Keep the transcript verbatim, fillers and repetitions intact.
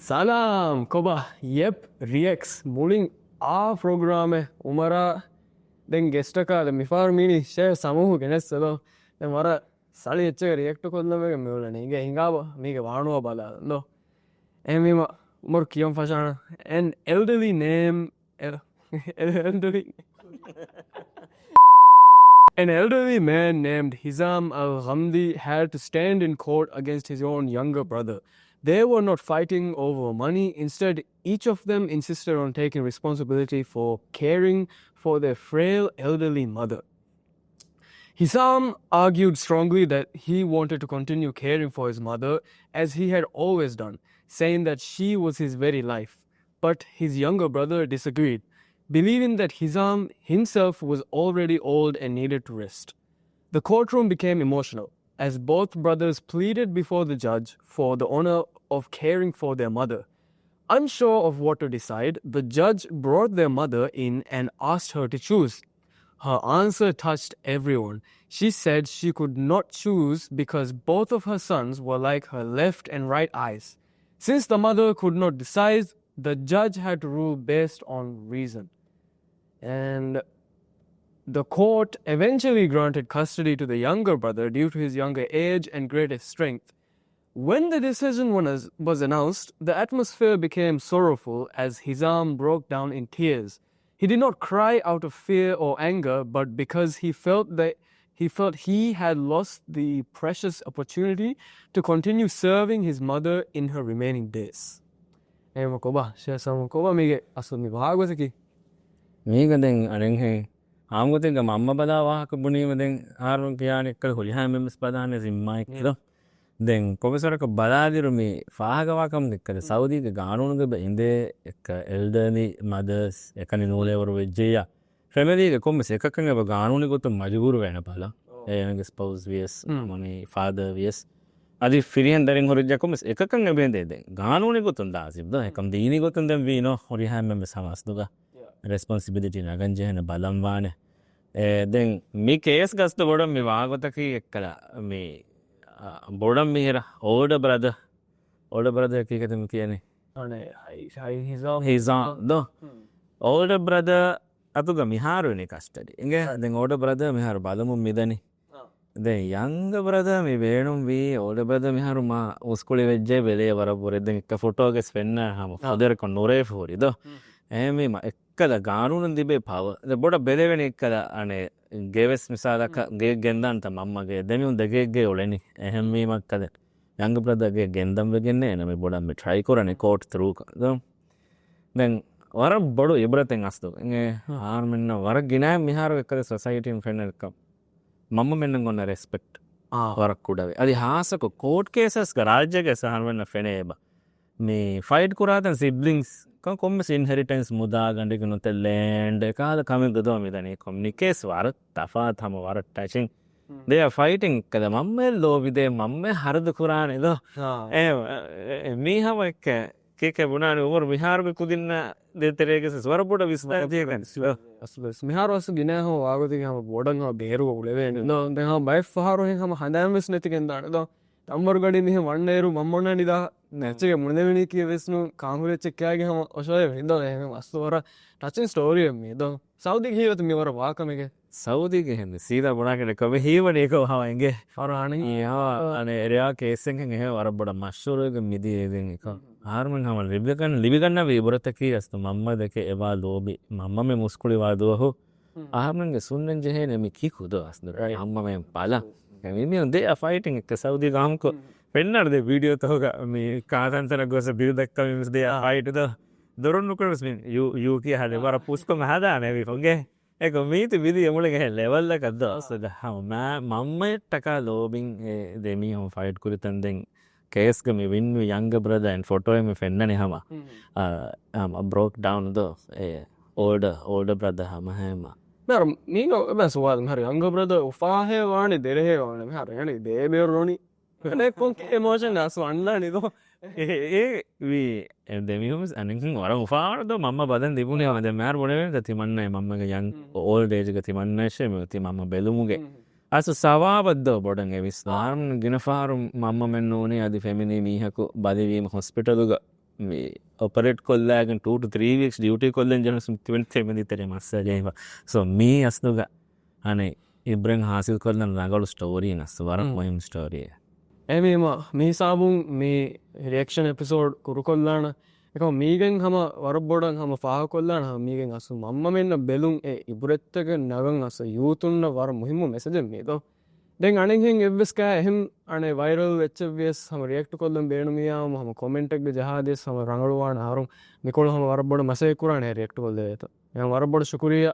ސަލާމް ކޮބާ؟ ޔެޕް ރިއެކްޓްސް މުޅިން އާ ޕްރޮގްރާމެއް އުމަރާ. ދެން ގެސްޓަކާ ދެ މިފާރު މީނި ޝޭ ސަމޫހު ގެނެއްސަލޯ. ދެން ވަރަށް ސަޅި އެއްޗެއް ރިއެކްޓް ކޮށްލަމެގެ މިއުޅެނީ. އިނގޭ ހިނގާބަ މީގެ ވާނުވާ ބަލާލަން ދޯ. އެހެންވީމަ އުމަރު ކިޔަން ފަށާނަ. An elderly name, an elderly, an elderly man named Hizam Al Ghamdi had to stand in court against his own younger brother. They were not fighting over money. Instead, each of them insisted on taking responsibility for caring for their frail elderly mother. Hizam argued strongly that he wanted to continue caring for his mother as he had always done, saying that she was his very life. But his younger brother disagreed, believing that Hizam himself was already old and needed to rest. The courtroom became emotional as both brothers pleaded before the judge for the honor of caring for their mother. Unsure of what to decide, the judge brought their mother in and asked her to choose. Her answer touched everyone. She said she could not choose because both of her sons were like her left and right eyes. Since the mother could not decide, the judge had to rule based on reason. And the court eventually granted custody to the younger brother due to his younger age and greater strength. When the decision was, was announced, the atmosphere became sorrowful as Hizam broke down in tears. He did not cry out of fear or anger, but because he felt that he felt he had lost the precious opportunity to continue serving his mother in her remaining days. އެހެންވީމަ ކޮބާ ޝޭ ސަމޫ ކޮބާ މީގެ އަސްލު މި ވާގޮތަކީ؟ މީގަ ދެން އަނެއްހެން އާންމުގޮތެއްގަ މަންމަ ބަލާ ވާހަކަ ބުނީމަ ދެން އަހަރުން ކިޔާނެ އެއްކަލަ ހުރިހާ އެންމެންވެސް ބަލާނެ ޒިންމާއެއްކި ދޯ. ދެން ކޮންމެސް ވަރަކަށް ބަލާލިއިރު މި ފާހަގަވާ ކަމުގެ އެއްކަލަ ސައުދީގެ ގާނޫނުގަ އިނދޭ އެއްކަ އެލްޑަރލީ މަދަރސް އެކަނި ނޫޅޭވަރު ވެއްޖެއްޔާ ފެމިލީގެ ކޮންމެސް އެކަކަށް އެބަ ގާނޫނީ ގޮތުން މަޖުބޫރު ވޭނެ ބަލަން. އޭނަގެ ސްޕައުސް ވިޔަސް، މި ފާދަރ ވިޔަސް، އަދި ފިރިހެން ދަރިން ހުރެއްޖެ ކޮންމެސް އެކަކަށް އެބަ އިނދޭ ދެން ގާނޫނީ ގޮތުން ލާޒިމް ދޯ. އެކަމް ދީނީ ގޮތުން ދެން ވީނޯ ހުރިހާ އެންމެންވެސް ހަމަ އަސްލުގަ ރެސްޕޮންސިބިލިޓީ ނަގަން ޖެހޭނެ ބަލަން ވާނެ. އެ، ދެން މި ކޭސްގަ އަސްލު ބޮޑަށް މި ވާގޮތަކީ އެއްކަލަ މި، އަ، ބޮޑަށް މިހިރަ އޯލްޑަ ބްރަދަ، އޯލްޑަ ބްރަދަ ކީކޭތަ މި ކިޔަނީ؟ ހިޒާ. ހިޒާ ދޯ. އޯލްޑަ ބްރަދަ އަތުގަ މިހާރު އިނީ ކަސްޓަޑީ. އިނގޭ؟ ދެން އޯލްޑަ ބްރަދަ މިހާރު ބަލަމުން މިދަނީ. ދެން ޔަންގ ބްރަދަ މި ބޭނުންވީ، އޯލްޑަ ބްރަދަ މިހާރު މާ މުސްކުޅި ވެއްޖެ ބެލޭ ވަރަށް ބުރެ. ދެން އެއްކަ ފޮޓޯގަސް ފެންނަ ހަމަ ފަދަރަކޮށް ނުރޭފު ހުރި ދޯ. އެހެންވީމަ އެއްކަލަ ގާނޫނުން ލިބޭ ޕަވަ. ދެ ބޮޑަށް ބެލެވެނީ އެއްކަލަ އަނެއް ގެވެސް މިސާލަކަށް ގެ ގެންދާންތަ މަންމަގެ ދެމިހުން ދެގެއެއްގެ އުޅެނީ. އެހެންވީމަ އެއްކަލަ ޔަންގް ބްރަދަގެ ގެންދަން ވެގެންނޭ އޭނަ މި ބޮޑަށް މި ޓްރައި ކުރަނީ ކޯޓް ތްރޫކަ. ދޯ. ދެން ވަރަށް ބޮޑު އިބްރަތެއް އަސްލު. އެ، ހާރުމެންނަށް ވަރަށް ގިނައިން މިހާރު އެއްކަލަ ސޮސައިޓީން ފެންނަ އެއްކަ މަންމަމެންނަށް އޮންނަ ރެސްޕެކްޓް ވަރަށް ކުޑަވޭ. އަދި ހާއްސަކޮށް ކޯޓް ކޭސަސްގަ ރާއްޖޭގަ އަހަރުމެންނަށް ފެނޭ އެބަ މި ފައިޓް ކުރާތަން ސިބްލިންގްސް ކޮން، ކޮންމެސް އިންހެރިޓެންސް މުދާ ގަނޑެއްގެ ނުތަ ލޭންޑް އެކާލަ ކަމެއްގަ ދޯ މިދަނީ ކޮމިއުނިކޭސް ވަރަށް ތަފާތު ހަމަ ވަރަށް ޓަޗިން. ދެ އާ ފައިޓިން ކަލަ މަންމައެއް ލޯބިދޭ މަންމައެއް ހަރަދު ކުރާނެ ދޯ. އެ، އެ، އެ، މީ ހަމަ އެއްކެ ކީކޭ ބުނާނެ އުމަރު މިހާރުގެ ކުދިންނަށް ދޭތެރޭގެ ވަރަށް ބޮޑަށް ވިސްނާ ޖޭގަން. އަސްލު ވެސް މިހާރު އަސްލު ގިނަ ހަމަ ވާގޮތެއް ހަމަ ބޮޑަށް ހަމަ ބޭރުވަ އުޅެވޭނެ. ދޯ، ދެން ހަމަ ބައެއް ފަހަރު ހެން ހަމަ ހަނދާން ވެސް ނެތިގެން ދާނެ ދޯ. ތަންވަރު ގަޑި މިހެން ވަންނައިރު މަންމަ އޮންނާނީ ދާ ނެޗެގެ މުނެވެނީ ކީއްވެސް ނޫން ކާންހުރި އެއްޗެއް ކިޔާގެ ހަމަ އޮށޯވެ ދޯ. އެހެން އަސްލު ވަރަށް ޓަޗިން ސްޓޯރީއެއް މީ ދޯ. ސައުދީގެ ހީވަތަ މި ވަރަށް ވާކަމެއްގެ. ސައުދީގެ ހެން ސީދާ ބުނާކަށް ކަމެއް ހީވަނީ އެކަ ހަމަ އިނގޭ. އަރާނީ. އެ ހަމަ އަނެއް އެރެއާ ކޭސްއެއްހެން އެހެން ވަރަށް ބޮޑަށް މަޝްހޫރުވެގެން މިދިޔަ ދެން އެކަ. އަހަރުމެން ހަމަ ލިބިގަން، ލިބިގަންނަވި އިބުރަތަކީ އަސްލު މަންމަ ދެކެ އެބާ ލޯބި، މަންމަމެ މުސްކުޅިވާ ދުވަހު އަހަރުމެންގެ ސުންނަން ޖެހޭނެ މި ކީކު ދޯ އަސްލު. މަންމަމެން ބަލަ. މި ދެ އަ ފައިޓިން އެއްކަ ސައުދީ ގާމުކޮ ފެންނަރ ދެ ވީޑިއޯ ތަހުގަ މި ކާތަންތަނަށް ގޮސް ބިރު ދައްކަމި މިސް ދެ އަ ފައިޓް ދޯ. ދޮރުން ނުކުރެވެސް މި ޔޫ، ޔޫ ކިޔާ ހަދެ ވަރަށް ޕުސްކޮ މަހަދާނެ ވި ފޮނގެ. އެކޮ މީތި މިދި އެމުޅެގެ ހެ ލެވަލްއަކަށް ދޯ. އަސްލު ދަ ހަމަ މަންމައެއްޓަކާ ލޯބިން އެ ދެ މީހުން ފައިޓް ކުރިތަން ދެން ކޭސްގަ މި ވިން ވި ޔަންގް ބްރަދަ އެންޑް ފޮޓޯއެއް މި ފެންނަނީ ހަމަ. އާ، ހަމަ ބްރޯކް ޑައުން ދޯ އެ އޯލްޑަ، އޯލްޑަ ބްރަދަ ހަމަ ހަމަ. މިހާރު މީގަ އެބަ ސުވާލު މިހާރު ޔަންގް ބްރަދަ އުފާހޭ ވާނެ ދެރަހޭ ވާނެ މިހާރު އެނގި ދޭބޭރު ރޮނި. އެކޮން އެމޯޝަން އަސް ވަންނާނެ ދޯ. އެ، އެ، ވީ، އެ ދެމީހުން އަނެއް ވަރަށް އުފާވާނެ ދޯ މަންމަ ބަލަން ލިބުނީ ހަމަ ދެ މިހާރު ބުނެވޭނެ ތިމަންނަ މަންމަގެ ޔަން އޯލްޑް އޭޖްގަ ތިމަންނައަށޭ މި ތި މަންމަ ބެލުމުގެ. އަސް ސަވާބަށް ދޯ ބޮޑަށް އެވިސް ދާރުން ގިނަ ފަހަރު މަންމަމެން ނޫނީ އަދި ފެމިލީ މީހަކު ބަލިވީމަ ހޮސްޕިޓަލުގަ މި އޮޕަރޭޓް ކޮށްލާގެން ޓޫ ޓު ތްރީ ވީކްސް ޑިއުޓީ ކޮށްލަން ޖެހުނު ތިބެން ތެމެދި ތެރެ މައްސަލަ ޖެހިފަ. ސޯ މީ އަސްލުގަ އަނެއް އިބްރެން ހާސިލް ކޮށްލަން ރަނގަޅު ސްޓޯރީ ނަސް ވަރަށް މުހިންމު ސްޓޯރީ. އެމީމަ މީ ސާބުން މީ ރިއެކްޝަން އެޕިސޯޑް ކުރުކޮށްލާނަ. އެކަމަ މީގެން ހަމަ ވަރަށް ބޮޑަށް ހަމަ ފާހަކޮށްލާނަ ހަމަ މީގެން އަސްލު މަންމަމެންނަށް ބެލުން އެ އިބުރެއްތަކެއް ނަގަން އަސްލު ޔޫތުންނަށް ވަރަށް މުހިންމު މެސެޖެއް މީދޯ. ދެން އަނެއްހެން އެއްވެސް ކާ އެހެން އަނެއް ވައިރަލް ވެއްޗެއް ވިޔަސް ހަމަ ރިއެކްޓް ކޮށްލަން ބޭނުމިޔާ ހަމަ ކޮމެންޓެއްގެ ޖަހާދިޔަސް ހަމަ ރަނގަޅުވާނެ އަހަރުން މިކޮޅު ހަމަ ވަރަށް ބޮޑަށް މަސައްކަތް ކުރާނެ ރިއެކްޓް ކޮށްލެވޭތޯ. އެހެން ވަރަށް ބޮޑަށް ޝުކުރިއްޔާ.